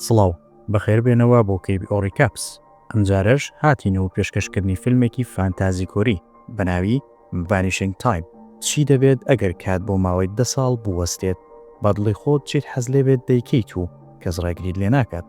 سڵاو، بەخێربێنەوە بۆ KBO Recaps. ئەمجارەش هاتینەوە پێشکەشکردنی فیلمێکی فانتازی کۆری بە ناوی Vanishing Time. چی دەبێت ئەگەر کات بۆ ماوەی دە ساڵ بوەستێت؟ بە دڵی خۆت چیت حەز لێبێت دەیکەیت و کەس ڕێگریت لێ ناکات.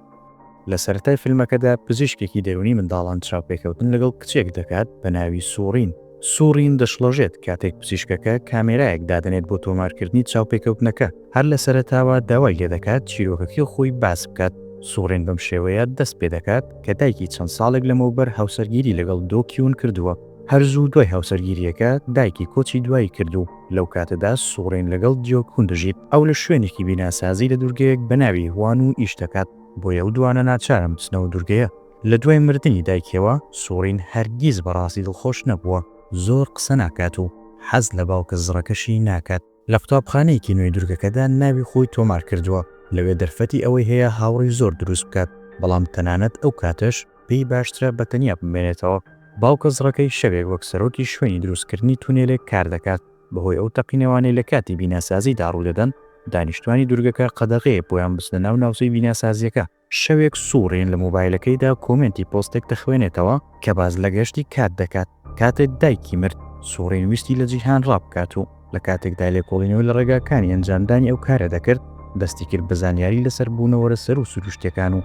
لە سەرەتای فیلمەکەدا پزیشکێکی دەروونی منداڵان چاوپێکەوتن لەگەڵ کچێک دەکات بە ناوی سوڕین. سوڕین دەشڵەژێت کاتێک پزیشکەکە کامێرایەک دادەنێت بۆ تۆمارکردنی چاوپێکەوتنەکە. هەر لە سەرەتاوە داوای لێدەکات چیرۆکەکەی خۆی باس بکات. سوڕین بەم شێوەیە دەست پێدەکات کە دایکی چەند ساڵێک لەمەوبەر هاوسەرگیری لەگەڵ دۆ کیون کردووە. هەر زوو دوای هاوسەرگیرییەکە دایکی کۆچی دوایی کرد و لەو کاتەدا سوڕین لەگەڵ دیۆ کون دەژیت. ئەو لە شوێنێکی بیناسازی لە دورگەیەک بە ناوی هوانو ئیش دەکات، بۆیە ئەو دوانە ناچارن بچنە ئەو دورگەیە. لە دوای مردنی دایکیەوە سوڕین هەرگیز بە ڕاستی دڵخۆش نەبووە، زۆر قسە ناکات و حەز لە باوکە زڕەکەشی ناکات. لە قوتابخانەیەکی نوێی دورگەکەدا ناوی خۆی تۆمار کردووە، لەوێ دەرفەتی ئەوەی هەیە هاوڕێی زۆر دروست بکات، بەڵام تەنانەت ئەو کاتەش پێی باشترە بە تەنیا بمێنێتەوە. باوکە زڕەکەی شەوێک وەک سەرۆکی شوێنی دروستکردنی تونێلێک کار دەکات، بەهۆی ئەو تەقینەوانەی لە کاتی بیناسازیدا ڕوودەدەن، دانیشتوانی دورگەکە قەدەغەیە بۆیان بچنە ناو ناوچەی بیناسازییەکە. شەوێک سوڕین لە مۆبایلەکەیدا کۆمێنتی پۆستێک دەخوێنێتەوە کە باس لە گەشتی کات دەکات، کاتێک دایکی مرد، سوڕین ویستی لە جیهان ڕابکات و لە کاتێکدا لێکۆڵینەوەی لە ڕێگاکانی ئەنجامدانی ئەو کارە دەکرد، دەستی کرد بە زانیاری لەسەر بوونەوەرە سەروو سروشتییەکان و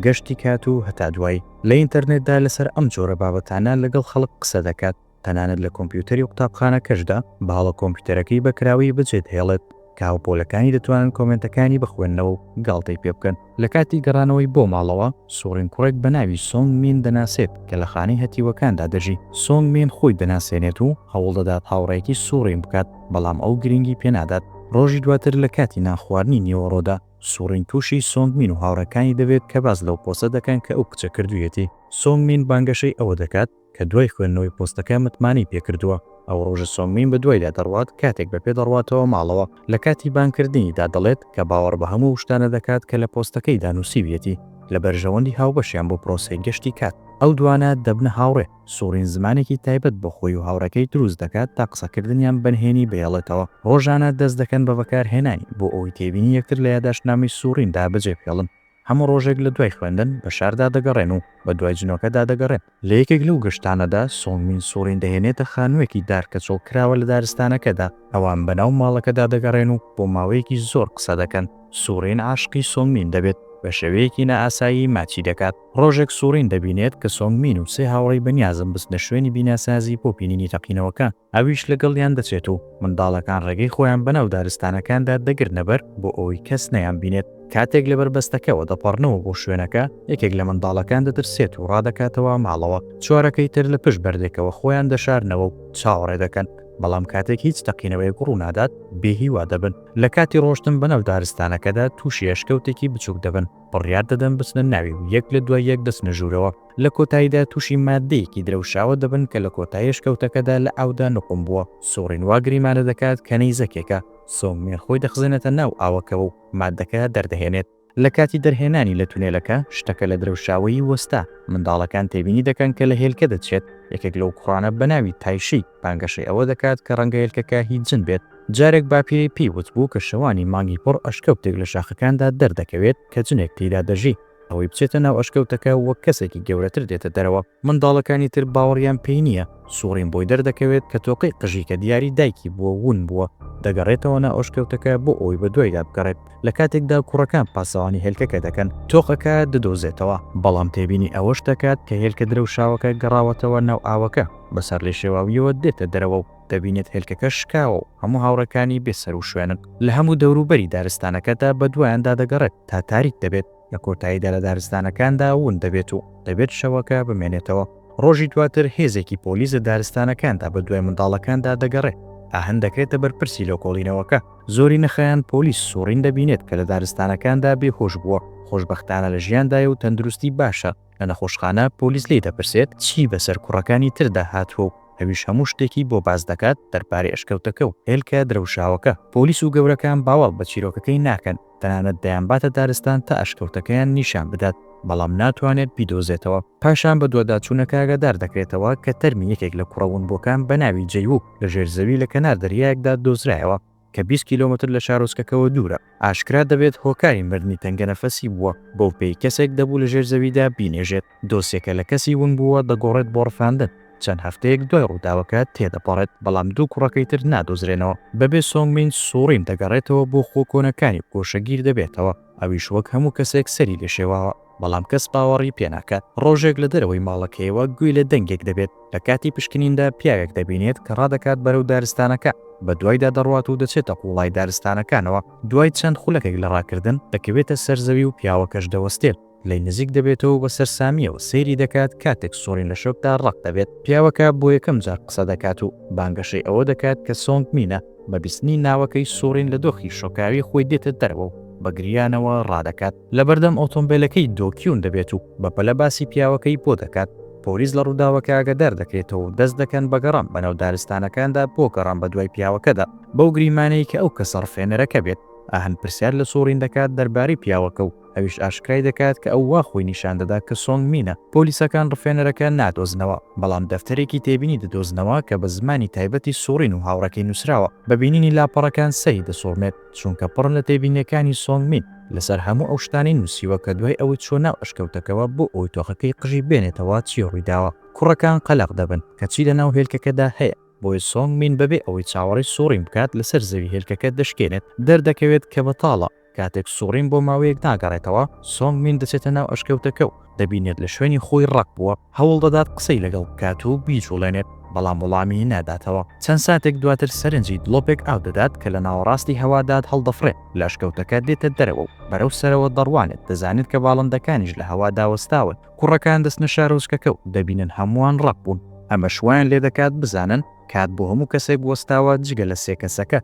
گەشتی کات و هەتا دوایی. لە ئینتەرنێتدا لەسەر ئەم جۆرە بابەتانە لەگەڵ خەڵک قسە دەکات. تەنانەت لە کۆمپیوتەری قوتابخانەکەشدا بە هەڵە کۆمپیوتەرەکەی بە کراوەیی بەجێدەهێڵێت کە هاوپۆلەکانی دەتوانن کۆمێنتەکانی بخوێننەوە و گاڵتەی پێ بکەن. لە کاتی گەڕانەوەی بۆ ماڵەوە، سوڕین کوڕێک بە ناوی سۆنگ مین دەناسێت کە لە خانەی هەتیوەکاندا دەژی. سۆنگ مین خۆی دەناسێنێت و هەوڵدەدات هاوڕێیەتی سوڕین بکات، بەڵام ئەو گرنگی پێنادات. ڕۆژی دواتر لە کاتی نانخواردنی نیوەڕۆدا، سوڕین تووشی سۆنگ مین و هاوڕێکانی دەبێت کە باس لەو پۆستە دەکەن کە ئەو کچە کردوویەتی. سۆنگ مین بانگەشەی ئەوە دەکات کە دوای خوێندنەوەی پۆستەکە متمانەی پێکردووە. ئەو ڕۆژە سۆنگمین بەدوایدا دەڕوات کاتێک بەپێ دەڕواتەوە ماڵەوە. لە کاتی بانگکردنیدا دەڵێت کە باوەڕ بە هەموو ئەو شتانە دەکات کە لە پۆستەکەیدا نووسیویەتی لە بەرژەوەندی هاوبەشیان بۆ پرۆسەی گەشتی کات. ئەو دوانە دەبنە هاوڕێ. سوڕین زمانێکی تایبەت بە خۆی و هاوڕێکەی دروست دەکات تا قسەکردنیان بەنهێنی بهێڵێتەوە. ڕۆژانە دەست دەکەن بە بەکارهێنانی بۆ ئەوەی تێبینی یەکتر لە یاداشتنامەی سوڕیندا بەجێبهێڵن. هەموو ڕۆژێک لە دوای خوێندن بە شاردا دەگەڕێن و بە دوای جنۆکەدا دەگەڕێن. لە یەکێک لەو گەشتانەدا سۆنگمین سوڕین دەهێنێتە خانووێکی دار کە چۆڵکراوە لە دارستانەکەدا. ئەوان بە ناو ماڵەکەدا دەگەڕێن و بۆ ماوەیەکی زۆر قسە دەکەن. سوڕین عاشقی سۆنگمین دەبێت. بە شێوەیەکی نائاسایی ماچی دەکات. ڕۆژێک سوڕین دەبینێت کە سۆنگمین و سێ هاوڕێی بەنیازن بچنە شوێنی بیناسازی بۆ بینینی تەقینەوەکان. ئەویش لەگەڵیان دەچێت و منداڵەکان ڕێگەی خۆیان بەناو دارستانەکاندا دەگرنەبەر بۆ ئەوەی کەس نەیانبینێت. کاتێک لە بەربەستەکەوە دەپەڕنەوە بۆ شوێنەکە، یەکێک لە منداڵەکان دەترسێت و ڕادەکاتەوە ماڵەوە. چوارەکەی تر لە پشت بەردێکەوە خۆیان دەشارنەوە و چاوەڕێ دەکەن، بەڵام کاتێک هیچ تەقینەوەیەک ڕوونادات، بێهیوا دەبن. لە کاتی ڕۆشتن بەناو دارستانەکەدا تووشی ئەشکەوتێکی بچووک دەبن. بڕیار دەدەن بچنە ناوی و یەک لە دوای یەک دەچنە ژوورەوە. لە کۆتاییدا تووشی ماددەیەکی درەوشاوە دەبن کە لە کۆتایی ئەشکەوتەکەدا لە ئاودا نوقم بووە. سوڕین وا گریمانە دەکات کە نەیزەکێکە. سۆنگمین خۆی دەخزێنێتە ناو ئاوەکەوە و ماددەکە دەردەهێنێت. لە کاتی دەرهێنانی لە تونێلەکە، شتەکە لە درەوشاوەیی وەستا. منداڵەکان تێبینی دەکەن کە لە هێلکە دەچێت. یەکێک لەو کوڕانە بە ناوی تایشی بانگەشەی ئەوە دەکات کە ڕەنگە هێلکەکە هی جن بێت. جارێک باپیرەی پێی وتبوو کە شەوانی مانگی پڕ ئەشکەوتێک لە شاخەکاندا دەردەکەوێت کە جنێک تێیدا دەژی. ئەوەی بچێتە ناو ئەشکەوتەکە وەک کەسێکی گەورەتر دێتە دەرەوە. منداڵەکانی تر باوەڕیان پێی نییە. سوڕین بۆی دەردەکەوێت کە تۆقەی قژی کە دیاری دایکی بووە ون بووە. دەگەڕێتەوە ناو ئەشکەوتەکە بۆ ئەوەی بەدوایدا بگەڕێت. لە کاتێکدا کوڕەکان پاسەوانی هێلکەکە دەکەن، تۆقەکە دەدۆزێتەوە. بەڵام تێبینی ئەوەش دەکات کە هێلکە درەوشاوەکە گەڕاوەتەوە ناو ئاوەکە. بە سەرلێشێواوییەوە دێتە دەرەوە و دەبینێت هێلکەکە شکاوە و هەموو هاوڕێکانی بێ سەروشوێنن. لە هەموو دەوروبەری دارستانەکەدا بەدوایاندا دەگەڕێت تا تاریک دەبێت. لە کۆتاییدا لە دارستانەکاندا ون دەبێت و دەبێت شەوەکە بمێنێتەوە. ڕۆژی دواتر هێزێکی پۆلیس لە دارستانەکاندا بەدوای منداڵەکاندا دەگەڕێت. ئاهن دەکرێتە بەرپرسی لێکۆڵینەوەکە. زۆری نەخایاند پۆلیس سوڕین دەبینێت کە لە دارستانەکاندا بێهۆش بووە. خۆشبەختانە لە ژیاندایە و تەندروستی باشە. لە نەخۆشخانە پۆلیس لێی دەپرسێت چی بەسەر کوڕەکانی تردا هاتووە و ئەویش هەموو شتێکی بۆ باس دەکات دەربارەی ئەشکەوتەکە و هێلکە درەوشاوەکە. پۆلیس و گەورەکان باوەڕ بە چیرۆکەکەی ناکەن، تەنانەت دەیانباتە دارستان تا ئەشکەوتەکەیان نیشان بدات، بەڵام ناتوانێت بیدۆزێتەوە. پاشان بەدواداچوونەکە ئاگادار دەکرێتەوە کە تەرمی یەکێک لە کوڕە ونبووەکان بە ناوی جەیوو لە ژێر زەوی لە کەنار دەریایەکدا دۆزرایەوە. کە 20 کیلۆمەتر لە شارۆچکەکەوە دوورە. ئاشکرا دەبێت هۆکاری مردنی تەنگەنەفەسی بووە، بەو پێی کەسێک دەبوو لە ژێر زەویدا بینێژێت. دۆسیەکە لە کەسی ونبووە دەگۆڕێت بۆ ڕفاندن. چەند هەفتەیەک دوای ڕووداوەکە تێدەپەڕێت، بەڵام دوو کوڕەکەی تر نادۆزرێنەوە. بەبێ سۆنگمین، سوڕین دەگەڕێتەوە بۆ خووە کۆنەکانی و گۆشەگیر دەبێتەوە. ئەویش وەک هەموو کەسێک سەری لێ شێواوە، بەڵام کەس باوەڕی پێ ناکات. ڕۆژێک لە دەرەوەی ماڵەکەیەوە گوێی لە دەنگێک دەبێت. لە کاتی پشکنیندا پیاوێک دەبینێت کە ڕادەکات بەرەو دارستانەکە. بەدوایدا دەڕوات و دەچێتە قووڵای دارستانەکانەوە. دوای چەند خولەکێک لە ڕاکردن، دەکەوێتە سەر زەوی و پیاوەکەش دەوەستێت. لێی نزیک دەبێتەوە و بە سەرسامییەوە سەیری دەکات کاتێک سۆرین لە شۆکدا ڕەق دەبێت. پیاوەکە بۆ یەکەم جار قسە دەکات و بانگەشەی ئەوە دەکات کە سۆنگ مینە. بە بیستنی ناوەکەی سۆرین لە دۆخی شۆکاوی خۆی دێتە دەرەوە و بە گریانەوە ڕادەکات. لەبەردەم ئۆتۆمبێلەکەی دۆکیون دەبێت و بەپەلە باسی پیاوەکەی بۆ دەکات. پۆلیس لە ڕووداوەکە ئاگادار دەکرێتەوە و دەست دەکەن بە گەڕان بەناو دارستانەکاندا بۆ گەڕان بەدوای پیاوەکەدا، بەو گریمانەی کە ئەو کەسە ڕفێنەرەکە بێت. ئاهن پرسیار لە سۆرین دەکات دەربارەی پیاوەکە و ئەویش ئاشکرای دەکات کە ئەو وا خۆی نیشان دەدا کە سۆنگ مینە. پۆلیسەکان ڕفێنەرەکە نادۆزنەوە، بەڵام دەفتەرێکی تێبینی دەدۆزنەوە کە بە زمانی تایبەتی سوڕین و هاوڕێکەی نووسراوە. بە بینینی لاپەڕەکان سەری دەسوڕمێت، چونکە پڕن لە تێبینییەکانی سۆنگ مین لەسەر هەموو ئەو شتانەی نووسیوە کە دوای ئەوەی چووە ناو ئەشکەوتەکەوە بۆ ئەوەی تۆخەکەی قژی بێنێتەوە چی ڕوویداوە. کوڕەکان قەلەق دەبن کە چی لەناو هێلکەکەدا هەیە. بۆیە سۆنگ مین بەبێ ئەوەی چاوەڕێی سوڕین بکات لەسەر زەوی هێلکەکە دەشکێنێت، دەردەکەوێت کە بەتاڵە. کاتێک سوڕین بۆ ماوەیەک ناگەڕێتەوە، سۆنگ مین دەچێتە ناو ئەشکەوتەکە و دەبینێت لە شوێنی خۆی ڕەق بووە، هەوڵ دەدات قسەی لەگەڵ بکات و بیجوڵێنێت، بەڵام وەڵامی ناداتەوە. چەند ساتێک دواتر سەرنجی دڵۆپێک ئاو دەدات کە لە ناوەڕاستی هەوادا هەڵدەفڕێت، لە ئەشکەوتەکە دێتە دەرەوە و بەرەو سەرەوە دەڕوانێت، دەزانێت کە باڵندەکانیش لە هەوادا وەستاون. کوڕەکان دەچنە شارۆچکەکە و دەبینن هەمووان ڕەق بوون، ئەمەش وایان لێدەکات بزانن کات بۆ هەموو کەسێک وەستاوە جگە لە سێ کەسەکە.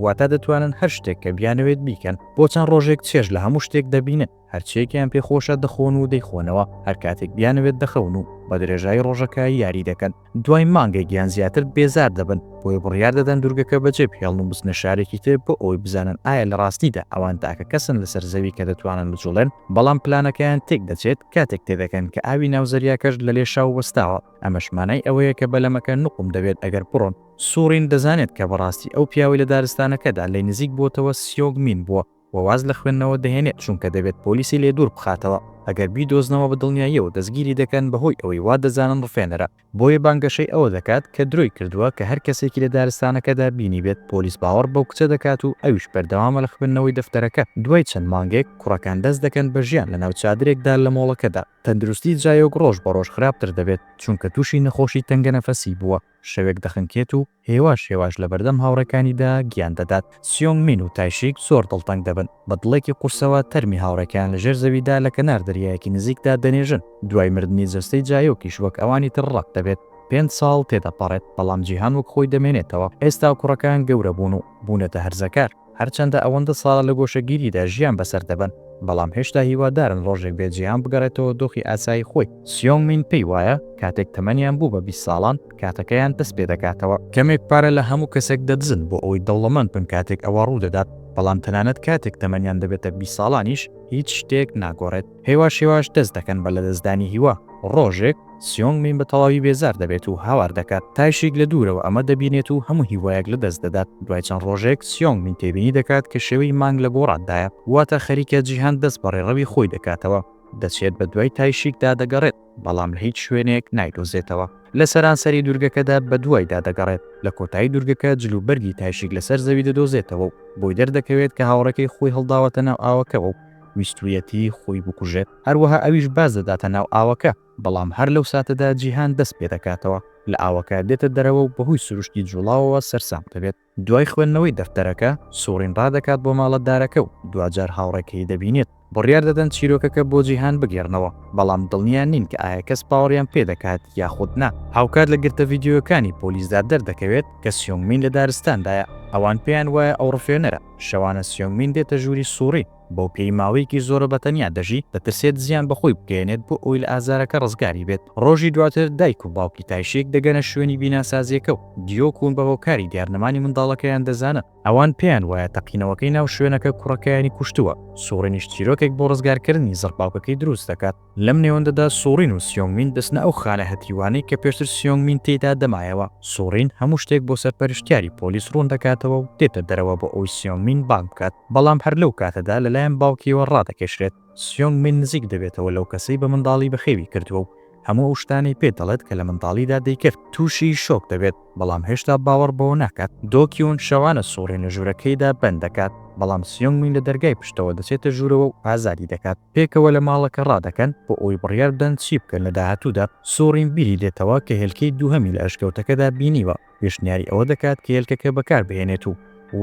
واتە دەتوانن هەر شتێک کە بیانەوێت بیکەن، بۆ چەند ڕۆژێک چێژ لە هەموو شتێک دەبینن، هەرچییەکیان پێ خۆشە دەخۆن و دەیخۆنەوە، هەر کاتێک بیانەوێت دەخەون و بە درێژایی ڕۆژەکە یاری دەکەن. دوای مانگێک یان زیاتر بێزار دەبن، بۆیە بڕیار دەدەن دوورگەکە بەجێ بهێڵن و بچنە شارێکی تر بۆ ئەوەی بزانن ئایا لە ڕاستیدا ئەوان تاکە کەسن لەسەر زەوی کە دەتوانن بجوڵێن، بەڵام پلانەکەیان تێکدەچێت کاتێک تێدەگەن کە ئاوی ناو زەریاکەش لە لێشاو وەستاوە، ئەمەش مانای ئەوەیە کە بەلەمەکە نوقم دەبێت ئەگەر بڕۆن. سوڕین دەزانێت کە بەڕاستی ئەو پیاوەی لە دارستانەکەدا لێی نزیک بووەتەوە سیۆنگ مین بووە و واز لە خوێندنەوە دەهێنێت چونکە دەبێت پۆلیسی لێ دوور بخاتەوە، ئەگەر بیدۆزنەوە بە دڵنیاییەوە دەستگیری دەکەن بەهۆی ئەوەی وا دەزانن ڕفێنەرە، بۆیە بانگەشەی ئەوە دەکات کە درۆی کردووە کە هەر کەسێکی لە دارستانەکەدا بینیبێت پۆلیس باوەڕ بەو کچە دەکات و ئەویش بەردەوامە لە خوێندنەوەی دەفتەرەکە. دوای چەند مانگێک کوڕەکان دەست دەکەن بە ژیان لەناو چادرێکدا لە مۆڵەکەدا، تەندروستی جایۆک ڕۆژ بە ڕۆژ خراپتر دەبێت چونکە تووشی نەخۆشی تەنگەنەفەسی بووە. شەوێک دەخنکێت و هێواش هێواش لەبەردەم هاوڕێکانیدا گیان دەدات. سیۆنگ مین و تایشیک زۆر دڵتەنگ دەبن. بە دڵێکی قورسەوە تەرمی هاوڕێکەیان لە ژێر زەویدا لە کەنار دەریایەکی نزیکدا دەنێژن. دوای مردنی جەستەی جایۆکیش وەک ئەوانی تر ڕەق دەبێت. پێنج ساڵ تێدەپەڕێت، بەڵام جیهان وەک خۆی دەمێنێتەوە. ئێستا کوڕەکان گەورە بوون و بوونەتە هەرزەکار. هەرچەندە ئەوەندە ساڵە لە گۆشەگیریدا ژیان بەسەر دەبەن، بەڵام هێشتا هیوادارن ڕۆژێک بێت جیهان بگەڕێتەوە دۆخی ئاسایی خۆی. سیۆنگ مین پێی وایە کاتێک تەمەنیان بوو بە 20 ساڵان، کاتەکەیان دەست پێدەکاتەوە. کەمێک پارە لە هەموو کەسێک دەدزن بۆ ئەوەی دەوڵەمەند بن کاتێک ئەوە ڕوودەدات، بەڵام تەنانەت کاتێک تەمەنیان دەبێتە 20 ساڵانیش هیچ شتێک ناگۆڕێت. هێواش هێواش دەست دەکەن بە لەدەستدانی هیوا. ڕۆژێک، سیۆنگ مین بە تەواوی بێزار دەبێت و هاوار دەکات. تایشیک لە دوورەوە ئەمە دەبینێت و هەموو هیوایەک لەدەست دەدات. دوای چەند ڕۆژێک، سیۆنگ مین تێبینی دەکات کە شێوەی مانگ لە گۆڕاندایە، واتە خەریکە جیهان دەست بە ڕێڕەوی خۆی دەکاتەوە. دەچێت بە دوای تایشیکدا دەگەڕێت، بەڵام لە هیچ شوێنێک نایدۆزێتەوە. لە سەرانسەری دوورگەکەدا بەدوایدا دەگەڕێت. لە کۆتایی دوورگەکە جلوبەرگی تایشیک لەسەر زەوی دەدۆزێتەوە و بۆی دەردەکەوێت کە هاوڕێکەی خۆی هەڵداوەتە ناو ئاوەکەوە و ویستوویەتی خۆی بکوژێت. هەروەها ئەویش باز دەداتە ناو ئاوەکە، بەڵام هەر لەو ساتەدا جیهان دەست پێدەکاتەوە، لە ئاوەکە دێتە دەرەوە و بەهۆی سروشتی جوڵاوەوە سەرسام دەبێت. دوای خوێندنەوەی دەفتەرەکە، سوڕین ڕادەکات بۆ ماڵە دارەکە و دواجار هاوڕێکەی دەبینێت. بڕیار دەدەن چیرۆکەکە بۆ جیهان بگێڕنەوە، بەڵام دڵنیا نین کە ئایا کەس باوەڕیان پێدەکات یاخود نا. هاوکات لە گرتە ڤیدیۆیەکانی پۆلیسدا دەردەکەوێت کە سیۆنگ مین لە دارستاندایە، ئەوان پێیان وایە ئەو ڕفێنەرە. شەوانە سیۆنگ مین دێتە ژووری سوڕین. بەو پێی ماوەیەکی زۆرە بە تەنیا دەژی، دەترسێت زیان بە خۆی بگەیەنێت بۆ ئەوەی لە ئازارەکە ڕزگاری بێت. ڕۆژی دواتر دایک و باوکی تایشیک دەگەنە شوێنی بیناسازییەکە و دیۆکون بە هۆکاری دیارنەمانی منداڵەکەیان دەزانن. ئەوان پێیان وایە تەقینەوەکەی ناو شوێنەکە کوڕەکەیانی کوشتووە، سوڕینیش چیرۆکێک بۆ ڕزگارکردنی زڕباوکەکەی دروست دەکات. لەم نێوەندەدا سوڕین و سیۆنگمین دەچنە ئەو خانە هەتیوانەی کە پێشتر سیۆنگمین تێیدا دەمایەوە. سوڕین هەموو شتێک بۆ سەرپەرشتیاری پۆلیس ڕوون دەکاتەوە و دێتە دەرەوە بۆ ئەوەی سیۆنگمین بانگ بکات، بەڵام هەر لەو کاتەدا لەلایەن باوکیەوە ڕادەکێشرێت. سیۆنگمین نزیک دەبێتەوە لەو کەسەی بە منداڵی بەخێوی کردووە و هەموو ئەو شتانەی پێ دەڵێت کە لە منداڵیدا دەیکرد. تووشی شۆک دەبێت، بەڵام هێشتا باوەڕ بەوە ناکات. دۆکیون شەوانە سوڕین لە ژوورەکەیدا بەند دەکات، بەڵام سیۆنگمین لە دەرگای پشتەوە دەچێتە ژوورەوە و ئازادی دەکات. پێکەوە لە ماڵەکە ڕادەکەن بۆ ئەوەی بڕیار بدەن چی بکەن لە داهاتوودا. سوڕین بیری دێتەوە کە هێلکەی دووهەمی لە ئەشکەوتەکەدا بینیوە، پێشنیاری ئەوە دەکات کە هێلکەکە بەکاربهێنێت و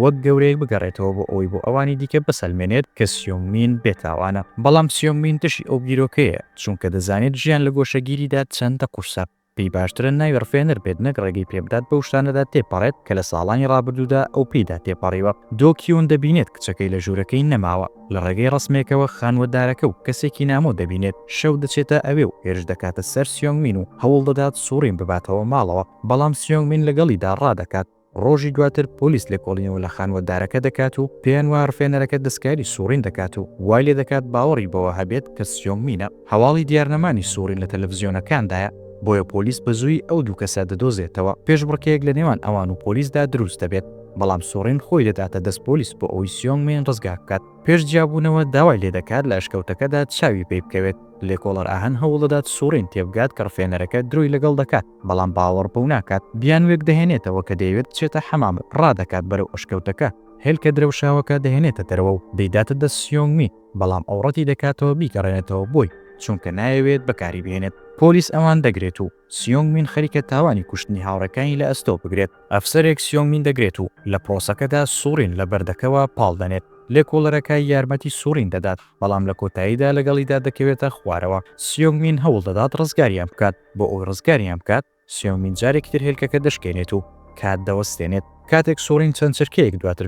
وەک گەورەیەک بگەڕێتەوە بۆ ئەوەی بۆ ئەوانی دیکە بسەلمێنێت کە سیۆنگمین بێتاوانە. بەڵام سیۆنگمین دژی ئەو بیرۆکەیە، چونکە دەزانێت ژیان لە گۆشەگیریدا چەندە قورسە. پێی باشترە ناوی ڕفێنەر بێت نەک ڕێگەی پێبدات بەو شتانەدا تێپەڕێت کە لە ساڵانی ڕابردوودا ئەو پێیدا تێپەڕیوە. دۆ کیون دەبینێت کچەکەی لە ژوورەکەی نەماوە. لە ڕێگەی ڕەسمێکەوە خانووەدارەکە و کەسێکی نامۆ دەبینێت. شەو دەچێتە ئەوێ و هێرش دەکاتە سەر سیۆنگمین و هەوڵدەدات سوڕین بباتەوە ماڵەوە، بەڵام سیۆنگمین لەگەڵیدا ڕادەکات. ڕۆژی دواتر پۆلیس لێکۆڵینەوە لە خانووەدارەکە دەکات و پێیان وایە ڕفێنەرەکە دەستکاری سوڕین دەکات و وای لێدەکات باوەڕی بەوە هەبێت کە سیۆنگمینە. هەواڵی دیارنەمانی سوڕین لە تەلەفزیۆنەکاندایە، بۆیە پۆلیس بە زوویی ئەو دوو کەسە دەدۆزێتەوە. پێشبڕکێیەک لە نێوان ئەوان و پۆلیسدا دروست دەبێت، بەڵام سوڕین خۆی دەداتە دەست پۆلیس بۆ ئەوەی سیۆنگمین ڕزگار بکات. پێش جیابوونەوە داوای لێدەکات لە ئەشکەوتەکەدا چاوی پێی بکەوێت. لێکۆڵەر ئاهن هەوڵدەدات سوڕین تێبگات کە ڕفێنەرەکە درۆی لەگەڵ دەکات، بەڵام باوەڕ بەو ناکات. بیانووێک دەهێنێتەوە کە دەیەوێت بچێتە حەمام و ڕادەکات بەرەو ئەشکەوتەکە. هێلکە درەوشاوەکە دەهێنێتە دەرەوە و دەیداتە دەست سیۆنگمین، بەڵام ئەو ڕەتی دەکاتەوە بیگەڕێنێتەوە بۆی، چونکە نایەوێت بەکاری بهێنێت. پۆلیس ئەوان دەگرێت و سیۆنگمین خەریکە تاوانی کوشتنی هاوڕێکانی لە ئەستۆ بگرێت. ئەفسەرێک سیۆنگمین دەگرێت و لە پرۆسەکەدا سوڕین لە بەردەکەوە پاڵ دەنێت. لێکۆڵەرەکە یارمەتی سوڕین دەدات، بەڵام لە کۆتاییدا لەگەڵیدا دەکەوێتە خوارەوە. سیۆنگمین هەوڵ دەدات ڕزگاریان بکات. بۆ ئەوەی ڕزگاریان بکات، سیۆنگمین جارێکی تر هێلکەکە دەشکێنێت و کات دەوەستێنێت. کاتێک سوڕین چەند چرکەیەک دواتر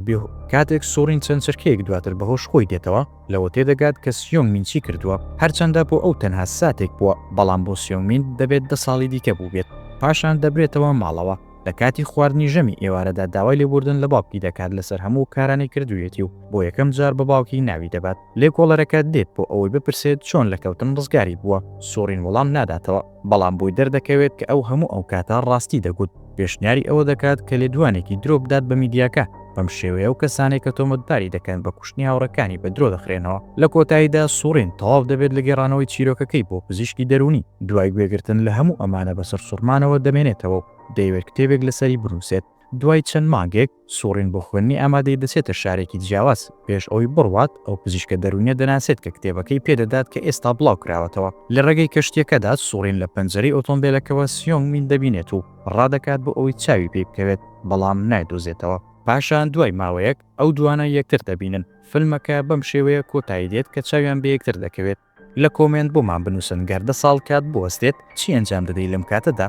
کاتێک سوڕین چەند چرکەیەک دواتر بەهۆش خۆی دێتەوە، لەوە تێدەگات کە سیۆنگمین چی کردووە. هەرچەندە بۆ ئەو تەنها ساتێک بووە، بەڵام بۆ سیۆنگمین دەبێت دە ساڵی دیکە بووبێت. پاشان دەبرێتەوە ماڵەوە. لە کاتی خواردنی ژەمی ئێوارەدا داوای لێبوردن لە باوکی دەکات لەسەر هەموو کارانەی کردوویەتی و بۆ یەکەم جار بە باوکی ناوی دەبات. لێکۆڵەرەکە دێت بۆ ئەوەی بپرسێت چۆن لە کەوتن ڕزگاری بووە، سوڕین وەڵام ناداتەوە، بەڵام بۆی دەردەکەوێت کە ئەو هەموو ئەو کاتە ڕاستی دەگوت. پێشنیاری ئەوە دەکات کە لێدوانێکی درۆ بدات بە میدیاکە، بەم شێوەیە ئەو کەسانەی کە تۆمەتباری دەکەن بە کوشتنی هاوڕێکانی بە درۆ دەخرێنەوە. لە کۆتاییدا سوڕین تەواو دەبێت لە گێڕانەوەی چیرۆکەکەی بۆ پزیشکی دەروونی. دوای گوێگرتن لە هەموو ئەمانە بە سەرسوڕمانەوە دەمێنێتەوە و دەیەوێت کتێبێک لەسەری بنووسێت. دوای چەند مانگێک، سوڕین بۆ خوێندنی ئامادەیی دەچێتە شارێکی جیاواز، پێش ئەوەی بڕوات، ئەو پزیشکە دەروونیە دەناسێت کە کتێبەکەی پێدەدات کە ئێستا بڵاوکراوەتەوە. لە ڕێگەی کەشتییەکەدا، سوڕین لە پەنجەرەی ئۆتۆمبێلەکەوە سیۆنگ مین دەبینێت و ڕادەکات بۆ ئەوەی چاوی پێی بکەوێت، بەڵام نایدۆزێتەوە. پاشان دوای ماوەیەک، ئەو دووانە یەکتر دەبینن. فیلمەکە بەم شێوەیە کۆتایی دێت کە چاویان بە یەکتر دەکەوێت. لە کۆمێنت بۆمان بنوسن گەر دە ساڵ کات بوەستێت چی ئەنجام دەدەی لەم کاتەدا؟